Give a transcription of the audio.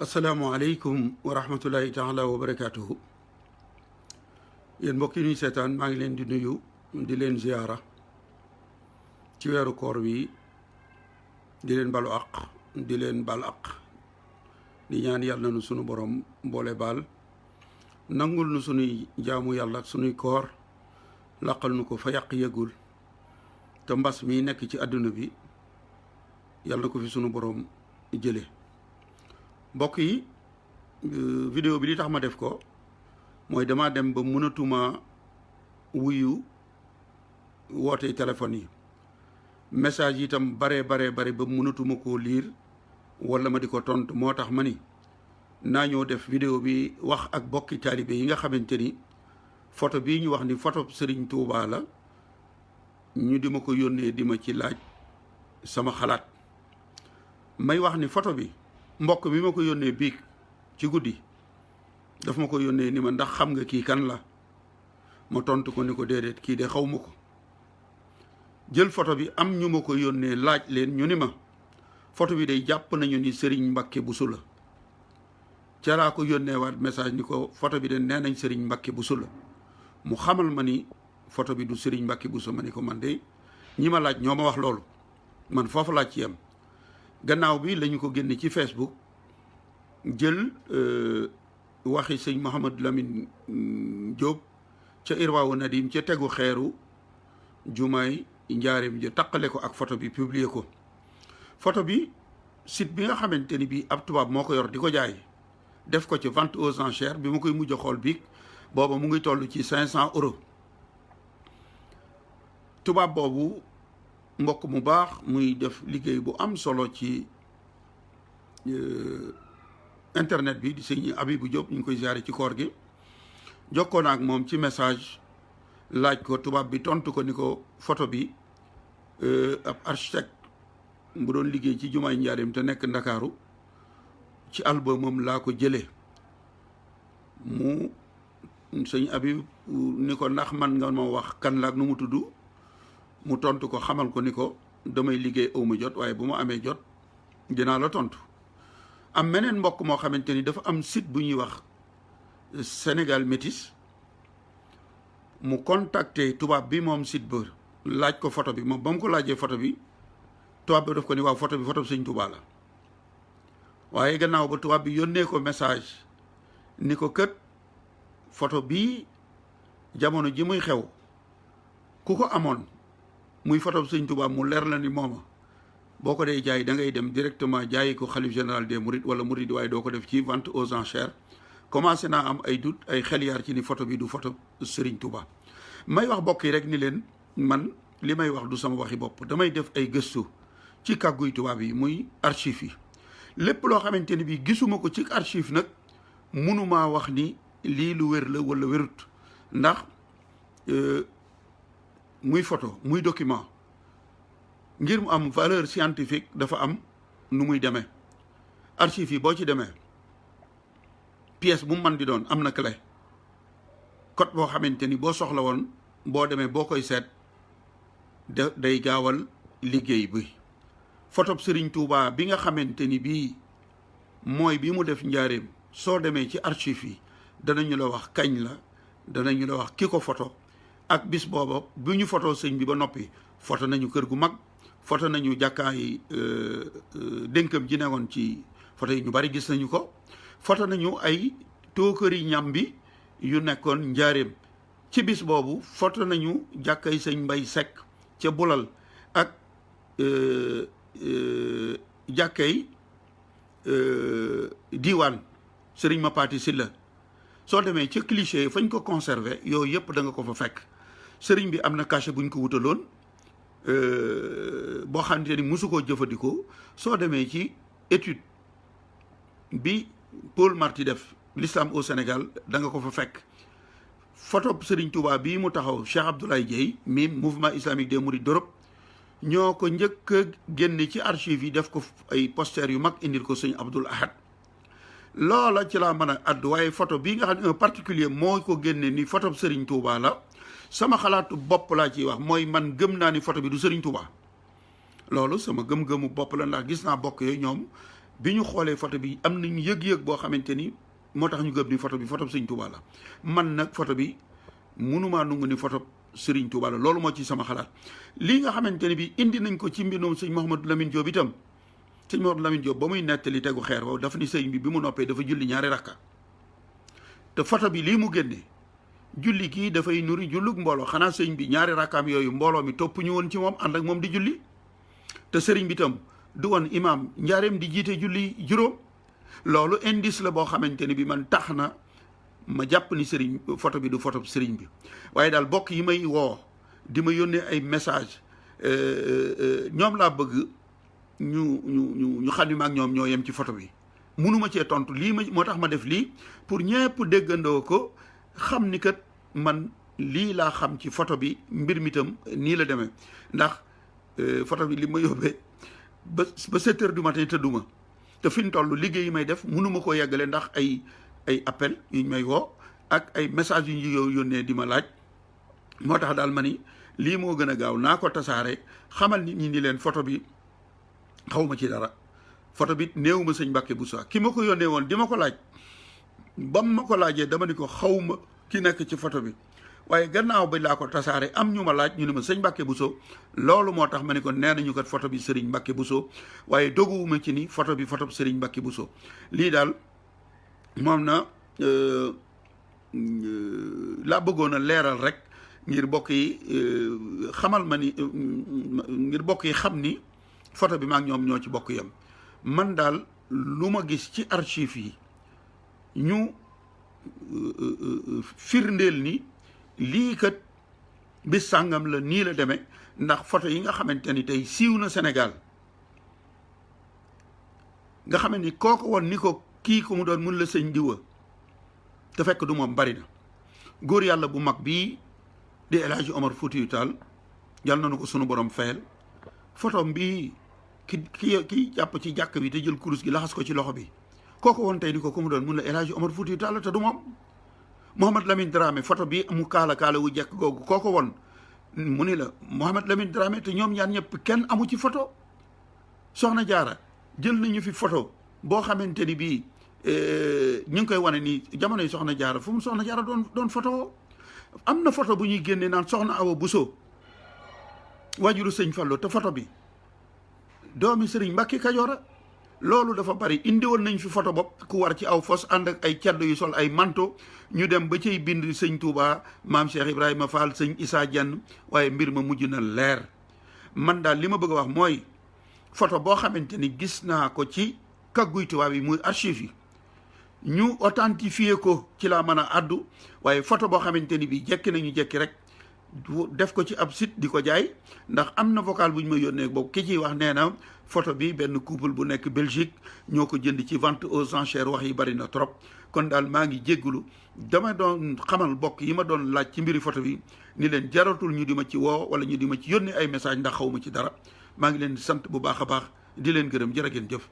asalaamaaleykum wa rahmatullahi taala wa barakaatuhu yéen mbokk yi ñuy seetaan maa ngi leen di nuyu di leen ziyaara ci weeru koor wi di leen balu aq di leen bal aq di ñaan yàlla na nu sunu borom boole baal nangul nu sunuy jaamu yàlla ak sunuy koor laqal nu ko fa yàq yëgul te mbas mi nekk ci àdduna bi yàlla na ko fi sunu borom jële mbokk yi vidéo bi li tax ma def ko mooy dama dem ba mënatuma wuyu woote téléphone yi message yi itam bare ba mënatuma koo liir wala ma di ko tontu moo tax ma ni naa ñëw def vidéo bi wax ak bokki taalibe yi nga xamante ni photo bii ñu wax ni photo Serigne Touba la ñu di ma ko yónnee di ma ci laaj sama xalaat may wax ni photo bi mbokk mi ma ko yónnee biig ci guddi daf ma ko yónnee ni ma ndax xam nga kii kan la ma tontu ko ni ko déedéet kii de xaw ma ko jël photo bi am ñu ma ko yónnee laaj leen ñu ni ma photo bi day jàpp nañu ni Serigne Mbacké Bousso la ca laa ko yónnee waat message ni ko photo bi de nee nañ Serigne Mbacké Bousso la mu xamal ma ni photo bi du Serigne Mbacké Bousso ma ni ko man de ñi ma laaj ñoo ma wax loolu man foofu laaj ci yam gannaaw bi lañu ko génne ci Facebook jël waxi sëñ Mouhamadou Lamine Diop ca Irwaawu Nadim ca tegu xeeru jumaay njaareem ja taqale ko ak photo bi publier ko photo bi site bi nga xamante ni bii ab tubaab moo ko yor di ko jaay def ko ci vente aux enchères bi ma koy mujj a xool biig booba mu ngi toll ci 500 euros tubaab boobu mbokk mu baax muy def liggéey bu am solo ci internet bi di sëñ Abibou Diop ñu ngi koy ziare ci koor gi jokkoo na ak moom ci message laaj ko tubaab bi tontu ko ni ko photo bi ab architecte bu doon liggéey ci jumaay njaareem te nekk ndakaaru ci albumam laa ko jëlee mu sëñ Abib ni ko ndax man nga ma wax kan la ak nu mu tudd mu tontu ko xamal ko ni ko damay liggéey awma jot waaye bu ma amee jot dinaa la tontu am meneen mbokk moo xamante ni dafa am site bu ñuy wax Sénégal Métis mu contacté tubaab bi moom site ba laaj ko photo bi moom ba mu ko laajee photo bi tubaab bi daf ko ni waaw photo bi sëñ Touba la waaye gannaaw ba tubaab bi yónnee ko message ni ko kët photo bii jamono ji muy xew ku ko amoon muy photo sëñ Touba mu leer la ni mooma boo ko dee jaay da ngay dem directement jaayi ko xalif général des mourides wala mouride waaye doo ko def ci vente aux enchères commencé naa am ay doute ay xel yaar ci ni photo bi du photo Serigne Touba may wax bokk yi rek ni leen man li may wax du sama waxi bopp damay def ay gëstu ci kàgguy tubaab yi muy archive yi lépp loo xamante ni bi gisuma ko ci archive nag mënumaa wax ni lii lu wér la wala wérut ndax muy photo muy document ngir mu am valeur scientifique dafa am nu muy demee archive yi boo ci demee pièce bu mu mën di doon am na clé code boo xamante ni boo soxla woon boo demee boo koy seet day gaawal liggéey bi photo Serigne Touba bi nga xamante ni bii mooy bi mu def njaareem soo demee ci archive yi danañu la wax kañ la danañu la wax ki ko photo ak bis booba bu ñu photo sëñ bi ba noppi photo nañu kër gu mag photo nañu jàkkaay dénkam ji newoon ci photo yi ñu bari gis nañu ko photo nañu ay tookëri ñam bi yu nekkoon njaareem ci bis boobu photo nañu jàkkaay sëñ Mbay Sekk ca Bulal ak jàkkay diiwaan sëriñ Mapati Silla soo demee ca cliché fañ ko conservé yooyu yëpp da nga ko fa fekk sëriñ bi am na cachet buñ ko wutaloon boo xamante ni mosu koo jëfandikoo soo demee ci étude bi Paul Marty def l'islam au Sénégal da nga ko fa fekk photo Serigne Touba bii mu taxaw Cheikh Abdoulaye Dieye mi mouvement islamique des mourides d'Europe ñoo ko njëkk a génne ci archive yi def ko ay posters yu mag indil ko sëñ Abdoul Ahad loola ci laa mën a addu waaye photo bii nga xam ne un particulier moo ko génne ni photo Serigne Touba la sama xalaatu bopp laa ciy wax mooy man gëm naa ni photo bi du Serigne Touba loolu sama gëm-gëmu bopp la ndax gis naa bokk yooyu ñoom bi ñu xoolee photo bi am nañu yëg-yëg boo xamante ni moo tax ñu gëm ni photo bi photo Sëñ Tuubaa la man nag photo bi mënumaa nungu ni photo Sëriñ Tuubaa la loolu moo ci sama xalaat lii nga xamante ni bi indi nañ ko ci mbindum sëñ Mouhamadou Lamine Diop itam sëñ Mouhamadou Lamine Diop ba muy nettali tegu xeer boobu dafa ni sëñ bi mu noppee dafa julli ñaari rakka te photo bi lii mu génne julli kii dafay nuri jullug mbooloo xanaa sëñ bi ñaari rakkaam yooyu mbooloo mi topp ñu woon ci moom ànd ak moom di julli te sëriñ bi tam du woon imaam njaareem di jiite julli juróom loolu indice la boo xamante ni bi man tax na ma jàpp ni sëriñ photo bi du photo sëriñ bi waaye daal bokk yi may woo di ma yónnee ay message ñoom laa bëgg ñu xam ni maag ñoom ñoo yem ci photo bi munuma cee tontu lii moo tax ma def lii pour ñëpp déggandoo ko xam ni kat man lii laa xam ci photo bi mbir mi tam nii la demee ndax photo bi li ma yóbbee ba 7 heures du matin tëdduma te fi ñu toll liggéey yi may def munuma ko yeggale ndax ay appel yu ñu may woo ak ay message yu ñu yónnee di ma laaj moo tax daal ma ni lii moo gën a gaaw naa ko tasaare xamal nit ñi ni leen photo bi xawma ci dara photo bi néew ma sëñ Mbàkke Bousso ki ma ko yónnee woon di ma ko laaj bam ma ko laajee dama ni ko xawma ki nekk ci photo bi waaye gannaaw ba laa ko tasaare am ñu ma laaj ñu ne ma sëñ Mbàkke Bousso loolu moo tax ma ni ko nee nañu kat photo bi Sëriñ Mbàkke Bousso waaye doguwuma ci ni photo bi photo Sëriñ Mbàkke Bousso lii daal moom na laa bëggoon a leeral rek ngir bokk yi xamal ma ni ngir bokk yi xam ni photo bi maak ñoom ñoo ci bokk yam man daal lu ma gis ci archive yi ñu firndeel ni lii kat bis sàngam la nii la demee ndax photo yi nga xamante ni tey siiw na Sénégal nga xam ni kooku woon ni ko kii ko mu doon mun la sëñ diwa te fekk du moom bari na góor yàlla bu mag bii di El Hadji Omar Foutiyou Tall yàlla na ko sunu borom fayal photo bii ki jàpp ci jàkk bi te jël kurus gi laxas ko ci loxo bi kooku woon tey ni ko ku mu doon mun la El Hadji Omar Foutiyou Tall te du moom Mouhamad Lamine Dramé photo bi mu kaala wu jekk googu kooku woon mu ni la Mouhamad Lamine Dramé te ñoom ñaar ñëpp kenn amu ci photo soxna jaara jël nañu fi photo boo xamante ni bii ñu ngi koy wane nii jamono yi soxna jaara fu mu soxna jaara doon photo am na photo bu ñuy génne naan soxna Awa Bousso wajuru sëñ Fallu te photo bi doomi sëriñ Mbàkke Kajoora loolu dafa bari indi woon nañ fi photo bopp ku war ci aw fos ànd ak ay ceddo yu sol ay manto ñu dem ba ciy bind sëñ Touba maam Cheikh Ibrahima Fall sëñ Issa Diagne waaye mbir ma mujj na leer man daal li ma bëgg a wax mooy photo boo xamante ni gis naa ko ci kagguy tubaab yi muy archive yi ñu authentifié ko ci laa mën a addu waaye photo boo xamante ni bi jekki nañu jekki rek def ko ci ab site di ko jaay ndax am na vocal bu ñu ma yónnee boobu ki ciy wax nee na photo bi benn couple bu nekk Belgique ñoo ko jënd ci vente aux enchères wax yi bari na trop kon daal maa ngi jéggulu dama doon xamal bokk yi ma doon laaj ci mbiri photo bi ni leen jaratul ñu di ma ci woo wala ñu di ma ci yónnee ay message ndax xaw ma ci dara maa ngi leen di sant bu baax a baax di leen gërëm jërë ngeen jëf